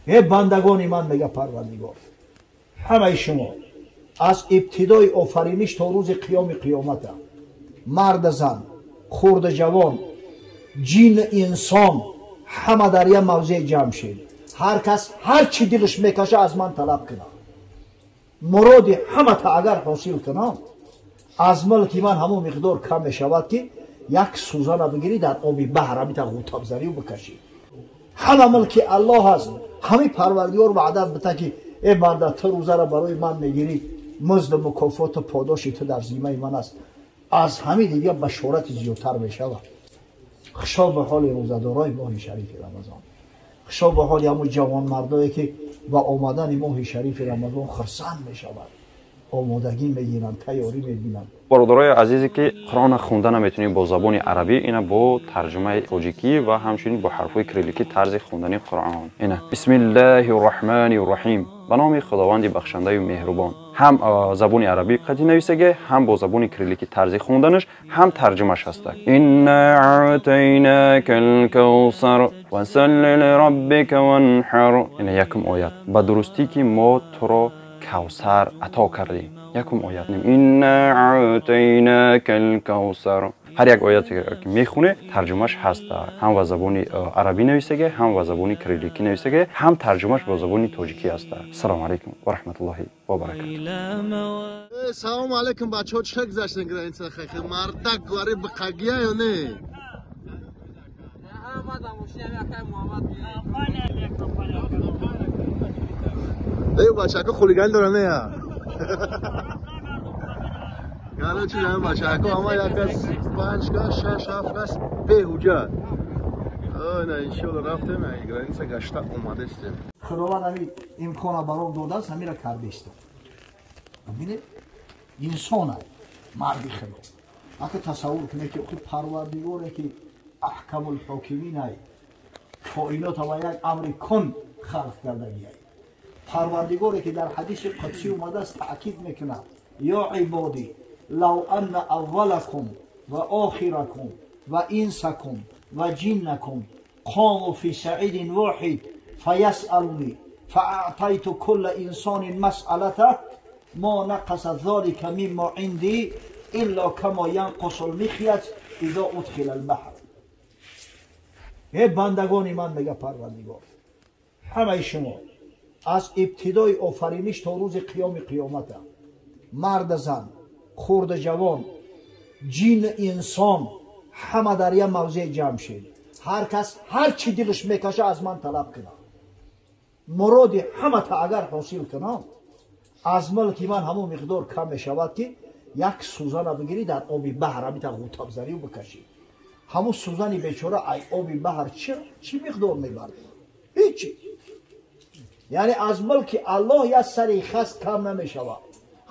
Э бандагони ман, мега Парвардигор, ҳамаи шумо аз ибтидои офариниш то рӯзи қиёми қиёмата, мард, зан, хурд, ҷавон, ҷин, инсон, ҳама дар як мавзеъ ҷамъ шед. Ҳар кас ҳар чӣ дилаш мекаша, аз ман талаб кунад. Муроди ҳамата агар ҳосил кунам, аз мулки ман ҳамон миқдор кам мешавад, ки як сӯзана бигирӣ, дар оби баҳр ҳамита ғӯтабзанию бикашӣ. Ҳама мулки Аллоҳ аст. Ҳамин Парвардигор ваъда бита, ки э банда, ту рӯзаро барои ман мегирӣ, музду мукофоту подоши ту дар зиммаи ман аст. Аз ҳамин дига башорати зиёдтар мешавад. Хушо ба ҳоли рӯзадорои моҳи шарифи Рамазон, хушо ба ҳоли ҳамун ҷавонмардое, ки ба омадани моҳи шарифи Рамазон хурсанд мешавад, омодагӣ мегиранд, тайёрӣ мебинанд. Бародарои азизе, ки Қуръонро хонда наметавонед бо забони арабӣ, ина бо тарҷумаи тоҷикӣ ва ҳамчунин бо ҳарфҳои кирилликӣ тарзи хондани Қуръон. Ина: Бисмиллаҳи рраҳмани рраҳим, ба номи Худованди бахшандаю меҳрубон. Ҳам забони арабӣ қатъи нависаге, ҳам бо забони кирилликӣ тарзи хонданаш, ҳам тарҷумаш ҳаста. Инна аътайнака лкавсар фасалли лираббика ванҳар. Ина якум оят: ба дурустӣ, ки мо туро Кавсар ато кардем. Якум оят: Инна аътайнака лкавсар. Ҳар як ояте ки мехоне, тарҷумаш ҳаст. Ҳам ба забони арабӣ нависаге, ҳам ба забони кирилликӣ нависаге, ҳам тарҷумаш бо забони тоҷикӣ ҳаста. Ассалому алайкум ва раҳматуллоҳи ва баракату. Салому алайкум, бачаҳо! Чӣ хел гузаштен граница? Хе мардак гуари биқагия ё не? Эй, бачако хулиган дора, не я? Короче, бачако ама як кас, панҷ кас, шаш, ҳафт кас беҳуҷат. На, иншоалло, рафтем, граница гашта омадестем. Худованд ҳамин имкона баром додааст, ҳамира кардистам. Бинед, инсона, марди Худо, ака, тасаввур кунед, ки охи Парвардигоре, ки аҳкамулҳокиминай, коинота ба як амри кун халқ кардагиай, Парвардигоре, ки дар ҳадиси қудсӣ омадааст, таъкид мекунад: ё ибодӣ, лав анна аввалакум ва охиракум ва инсакум ва ҷиннакум қому фи саидин воҳид фаясъалуни фаътайту кулла инсонин масъалатах мо нақаса залика миммо индӣ илло камо янқусу лмихят изо удхила лбаҳр. Э бандагони ман, мега Парвардигор, ҳамаи шумо аз ибтидои офариниш то рӯзи қиёми қиёмата, мард, зан, хурд, ҷавон, ҷин, инсон, ҳама дар як мавзеъ ҷамъ шед. Ҳар кас ҳар чӣ дилаш мекаша, аз ман талаб кунад. Муроди ҳамата агар ҳосил кунам, аз мулки ман ҳамон миқдор кам мешавад, ки як сӯзана бигирӣ, дар оби баҳр ҳамита ғӯтабзанию бикашӣ. Ҳамун сӯзани бечора ай оби баҳр чӣ миқдор мебард? Ҳичи. Яъне аз мулки Аллоҳ як сари хас кам намешавад.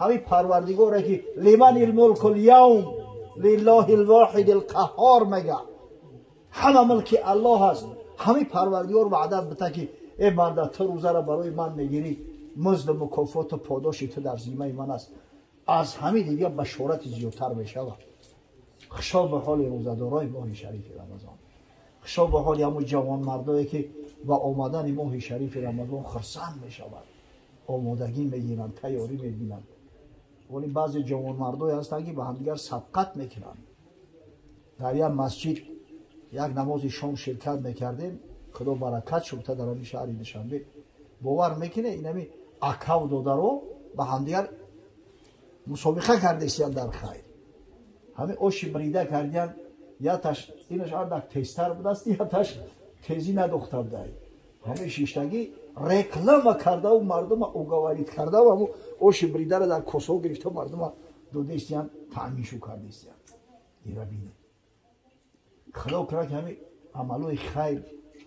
Ҳамин Парвардигоре, ки лимани лмулку лявм лиллоҳи лвоҳиди лқаҳҳор мега, ҳама мулки Аллоҳ аст. Ҳамин Парвардигор ваъда бита, ки э банда, ту рӯзаро барои ман мегирӣ, музду мукофоту подоши ту дар зиммаи ман аст. Аз ҳамин дига башорати зиёдтар мешавад. Хушо ба ҳоли рӯзадорои моҳи шарифи Рамазон, хушо ба ҳоли ҳамун ҷавонмардое, ки ба омадани моҳи шарифи Рамазон хурсанд мешавад, омодагӣ мегиранд, тайёрӣ мебинанд. Вале баъзе ҷавонмардое ҳастанд, ки ба ҳамдигар сабқат мекунанд. Дар як масҷид як намози шом ширкат мекардем, Худо баракат шуда, дар ҳамин шаҳри Душанбе. Бовар мекунед, инами акав додаро ба ҳамдигар мусобиқа кардестиянд дар хайр. Ҳамин оши брида кардиян, яташ инаш андак тезтар будааст, яташ тезӣ надохта будай. Ҳамин шиштагӣ реклама кардаву мардума уговорить кардаву ҳамун оши бридара дар косо гирифта, мардума додестиян, таъминшу кардестиян. Ира бинед, Худо кунад, ки ҳамин амалҳои хайр,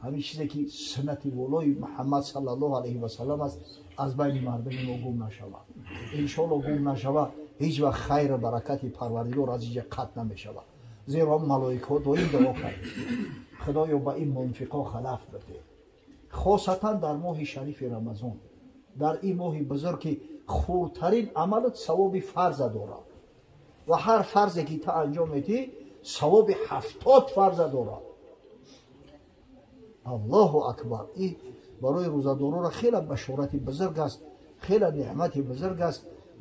ҳамин чизе, ки суннати волои Муҳаммад саллаллоҳу алайҳи васаллам аст, аз байни мардуми мо гум нашавад. Иншоалло, гум нашавад. Ҳеҷ вақт хайру баракати Парвардигор аз инҷа қатъ намешавад, зеро малоикаҳо доим дуо кард: Худоё, ба ин мунфиқо халаф бидеҳ, хосатан дар моҳи шарифи Рамазон, дар ин моҳи бузург, ки хурдтарин амалат савоби фарза дорад ва ҳар фарзе, ки та анҷом медиҳӣ, савоби 70 фарза дорад. Аллоҳу акбар! И Барои рӯзадорора хеле башорати бузург аст, хеле неъмати бузург аст.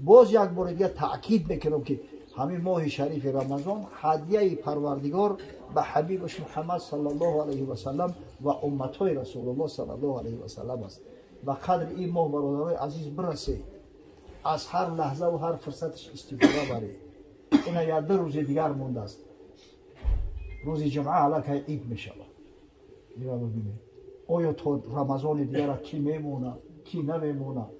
Боз як бори дигар таъкид мекунам, ки ҳамин моҳи шарифи Рамазон ҳадияи Парвардигор ба ҳабибаш Муҳаммад саллаллоҳу алайҳи васаллам ва умматҳои Расулуллоҳ саллаллоҳу алайҳи васаллам аст. Ба қадри ин моҳ, бародарои азиз, бирасед, аз ҳар лаҳзаву ҳар фурсаташ истифода баред. Ина як ду рӯзи дигар мондааст, рӯзи ҷумъа аллакай ид мешавад. Ира бибинед, оё то Рамазони дигара кӣ мемонад, кӣ намемонад?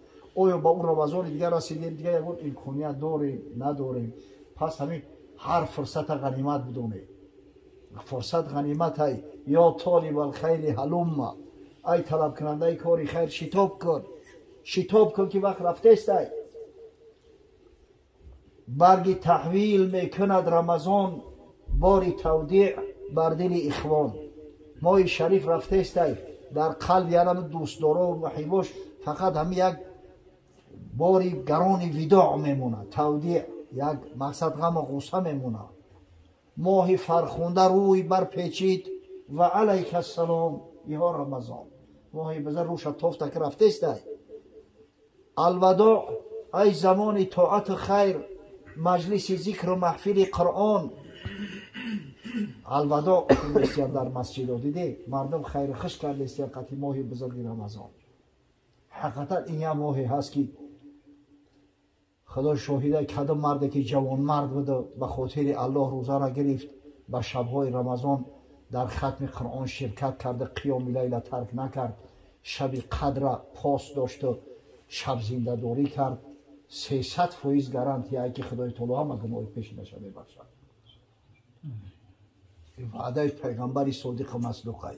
Оё ба он Рамазони дигар расидем, дигар ягон имконият дорем, надорем? Пас ҳамин ҳар фурсата ғанимат бидонед. Фурсат ғаниматай. Ё толибалхайри ҳалумма, ай талабкунандаи кори хайр, шитоб кун, шитоб кун, ки вақт рафтестай. Барги таҳвил мекунад Рамазон, бори тавдеъ бар дили ихвон. Моҳи шариф рафтестай, дар қалби янам дӯстдорову муҳибош фақат ҳамин як бори гарони видоъ мемонад, тавдеъ, як мақсад ғаму ғусса мемонад. Моҳи фархунда рӯй барпечид, ва алайка ассалом иҳо Рамазон. Моҳи бузург рӯша тофта ки рафтестай. Алвадоъ ай замони тоату хайр, маҷлиси зикру маҳфили Қуръон. Алвадоъ кардестиян дар масҷидо, диде мардум хайру хуш кардестиян қати моҳи бузурги Рамазон. Ҳақиқатан ин як моҳе ҳаст, ки Худо шоҳида, кадом марде ки ҷавонмард буда, ба хотири Аллоҳ рӯзаро гирифт, ба шабҳои Рамазон дар хатми Қуръон ширкат карда, қиёми лайла тарк накард, шаби қадра пос дошту шабзиндадорӣ кард, 300% гарантия, ки Худои таоло ҳама гуноҳи пешинаша мебахшад. Ваъдаи пайғамбари содиқу масдуқай.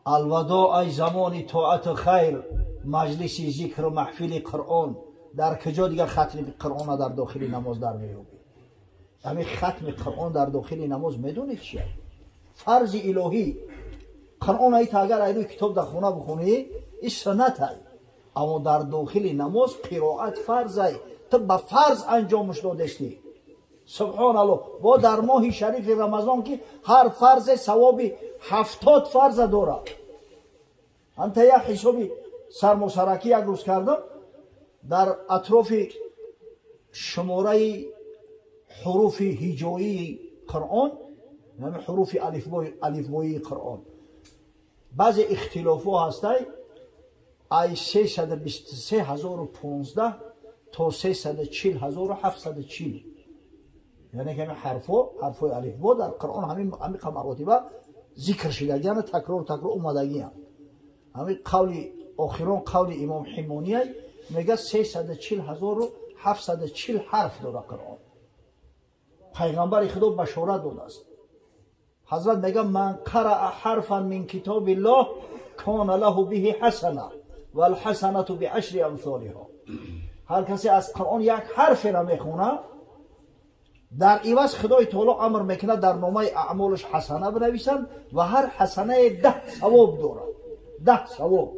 Алвадоъ ай замони тоату хайр, маҷлиси зикру маҳфили Қуръон. Дар куҷо дигар хатми Қуръона дар дохили намоз дар меёбӣ? Ҳамин хатми Қуръон дар дохили намоз медонед чия? Фарзи илоҳӣ. Қуръон айта агар ай рӯи китоб дар хона бихонӣ, ин суннатай, аммо дар дохили намоз қироат фарзай, ту ба фарз анҷомаш додестӣ. Субҳоналлоҳ. Бо дар моҳи шарифи Рамазон, ки ҳар фарзе савоби 70 фарза дорад. Анта як ҳисоби сармосаракӣ як рӯз кардам, дар атрофи шумораи ҳуруфи ҳиҷоии Қуръон, ҳуруфи алифбоии Қуръон, баъзе ихтилофҳо ҳастай, ай 323 015 то 340 740, яъне ки ҳамин ҳарфҳо, ҳарфҳои алифбо дар Қуръон ҳамин маротиба зикр шидагианд, такрор такрор омадагианд. Ҳамин қавли охирон, қавли имом Ҳимонияй, мега 340 740 ҳарф дора Қуръон. Пайғамбари Худо башорат додааст. Ҳазрат мега: ман қараа ҳарфан мин китобиллоҳ кона лаҳу биҳи ҳасана валҳасанату биашри амсолиҳо. Ҳар касе аз Қуръон як ҳарферо мехонад, дар иваз Худои таоло амр мекунад, дар номаи аъмолаш ҳасана бинависанд, ва ҳар ҳасанае 10 савоб дорад, 10 савоб.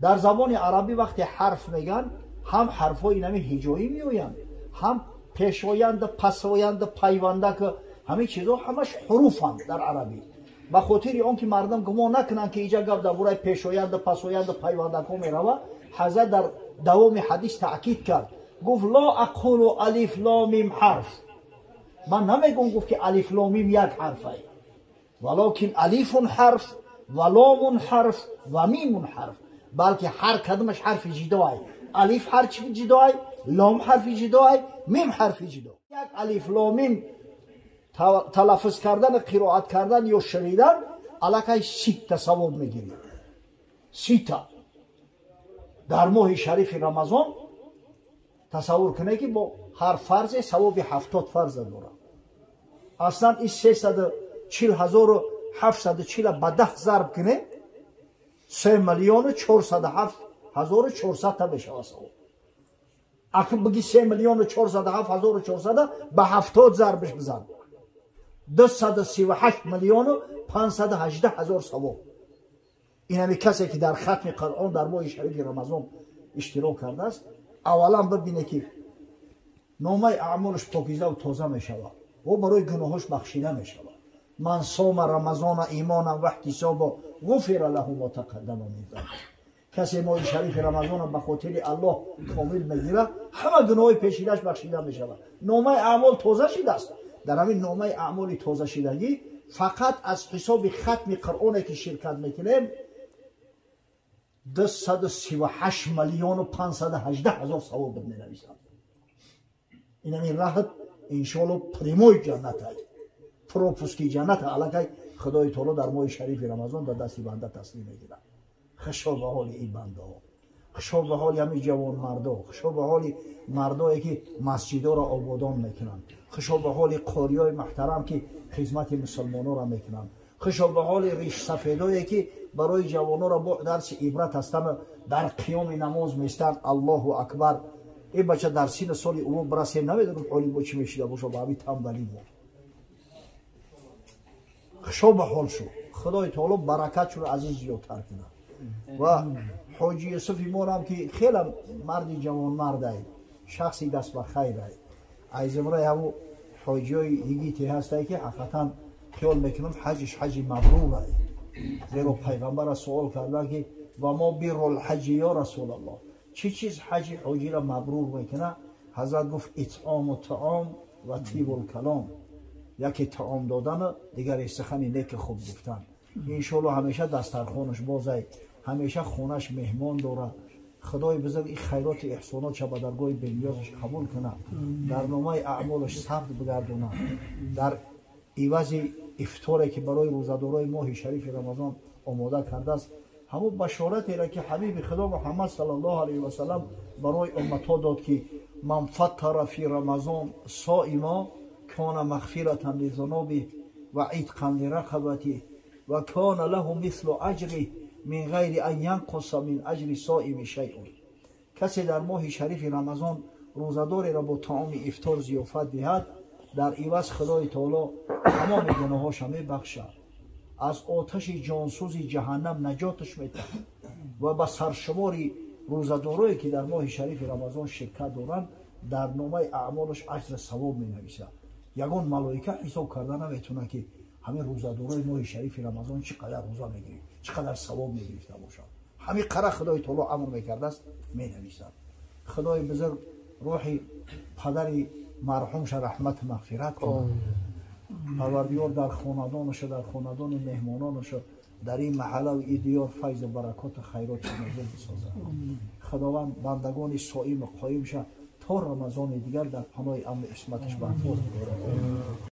Дар забони арабӣ вақте ҳарф мегӯянд, ҳам ҳарфҳои нами ҳиҷоӣ меоянд, ҳам пешоянда, пасоянда, пайвандака, ҳамин чизҳо ҳамаш ҳуруфанд дар арабӣ. Ба хотири он ки мардум гумон накунанд, ки иҷа гап дар бораи пешоянда, пасоянда, пайвандакҳо меравад, ҳазрат дар давоми ҳадис таъкид кард, гуфт: ло ақулу алиф ломим ҳарф. Ман намегӯм, гуфт, ки алиф ломим як ҳарфай, валокин алифун ҳарф ва ломун ҳарф ва мимун ҳарф, балки ҳар кадомаш ҳарфи ҷидоай. Алиф ҳарфи ҷидоай, лом ҳарфи ҷидоай, мим ҳарфи ҷидо. Як алиф ломим талаффуз кардан, қироат кардан ё шунидан, аллакай 30-та савоб мегирӣ, 30-та. Дар моҳи шарифи Рамазон тасаввур кунед, ки бо ҳар фарзе савоби 70 фарза дорад. Аслан ин 340 740-а ба 10 зарб кунед, 3 407 400-та мешавад савоб. Акн биги 3 407 400-а ба 70 зарбиш бизан, 238 518 000 савоб. Ин ҳами касе ки дар хатми Қуръон дар моҳи шарифи Рамазон иштирок кардааст, аввалан бибине, ки номаи аъмолаш покизаву тоза мешавад, о барои гуноҳош бахшида мешавад. Ман сома рамазона имонан ва иҳтисобо ғуфира лаҳу мо тақаддама мин занб. Касе моҳи шарифи Рамазона ба хотири Аллоҳ комил мегирад, ҳама гуноҳои пешинаш бахшида мешавад. Номаи аъмол тоза шидааст. Дар ҳамин номаи аъмоли тозашидагӣ фақат аз ҳисоби хатми Қуръоне ки ширкат мекунем 238 миллиону 518 ҳазор савоб менависанд. Ин ҳамин раҳт иншоалло прямой ҷаннат ай, пропуски ҷаннат аллакай Худои таоло дар моҳи шарифи Рамазон дар дасти банда таслим мегирад. Хушо ба ҳоли ин бандаҳо, хушо ба ҳоли ҳамин ҷавонмардо, хушо ба ҳоли мардое ки масҷидоро ободон мекунанд, хушо ба ҳоли қориёи муҳтарам ки хизмати мусулмононро мекунанд, хушо ба ҳоли ришсафедое ки барои ҷавононро бо дарси ибрат ҳастанд, дар қиёми намоз местанд. Аллоҳу акбар. Ин бача дар сину соли ӯ бирасем, намедонам ҳоли бо чӣ мешида боша, ба ҳамин тамбалӣ мо. Хушо ба ҳол шуд. Худои таоло баракатшро азиз зиёдтар кунад. Ва ҳоҷи Юсуфи морам ки хеле марди ҷавонмардай, шахси даст ба хайрай, айзимраи ҳамун ҳоҷиёи йигите ҳастай ки ҳақиқатан хиёл мекунам ҳаҷиш ҳаҷи мабрурай. Зеро пайғамбара суол кардан ки ва мо биррул ҳаҷи ё расулаллоҳ, чӣ чиз ҳаҷи ҳоҷиро мабрур мекунад? Ҳазрат гуфт итъому таом ва тибул калом, яке таом додану дигаре сухани неки хуб гуфтан. Иншоалло ҳамеша дастархонаш бозай, ҳамеша хонаш меҳмон дорад. Худои бузург ин хайроти эҳсонотша ба даргоҳи бениёзаш қабул кунад, дар номаи аъмолаш сабт бигардонад, дар ивази ифторе ки барои рӯзадорои моҳи шарифи Рамазон омода кардааст, ҳамон башоратеро ки ҳабиби Худо Муҳаммад саллаллоҳу алайҳи васаллам барои умматҳо дод ки ман фаттара фи рамазон соима кона мағфиратан лизунубиҳ ва итқан лирақабатиҳ ва кона лаҳу мислу аҷриҳ мин ғайри ан янқуса мин аҷри соими шайъун. Касе дар моҳи шарифи Рамазон рӯзадореро бо таоми ифтор зиёфат диҳад, дар иваз Худои таоло тамоми гуноҳоша мебахшад, аз оташи ҷонсӯзи ҷаҳаннам наҷоташ медиҳад ва ба саршумори рӯзадорое ки дар моҳи шарифи Рамазон ширкат доранд дар номаи аъмолаш аҷри савоб менависад. Ягон малоика ҳисоб карда наметавонад ки ҳамин рӯзадорои моҳи шарифи Рамазон чӣ қадар рӯза мегирифт, чӣ қадар савоб мегирифта бошад. Ҳамин қара Худои таоло амр мекардааст менависад. Худои бузург рӯҳи падари марҳумша раҳмату мағфират кунад. Парвардигор дар хонадонаша, дар хонадони меҳмононаша, дар ин маҳаллаву ин диёр файзу баракоту хайрот нозил бисозад. Худованд бандагони соиму қоимша то Рамазони дигар дар паноҳи амну исматаш маҳфуз бидорад.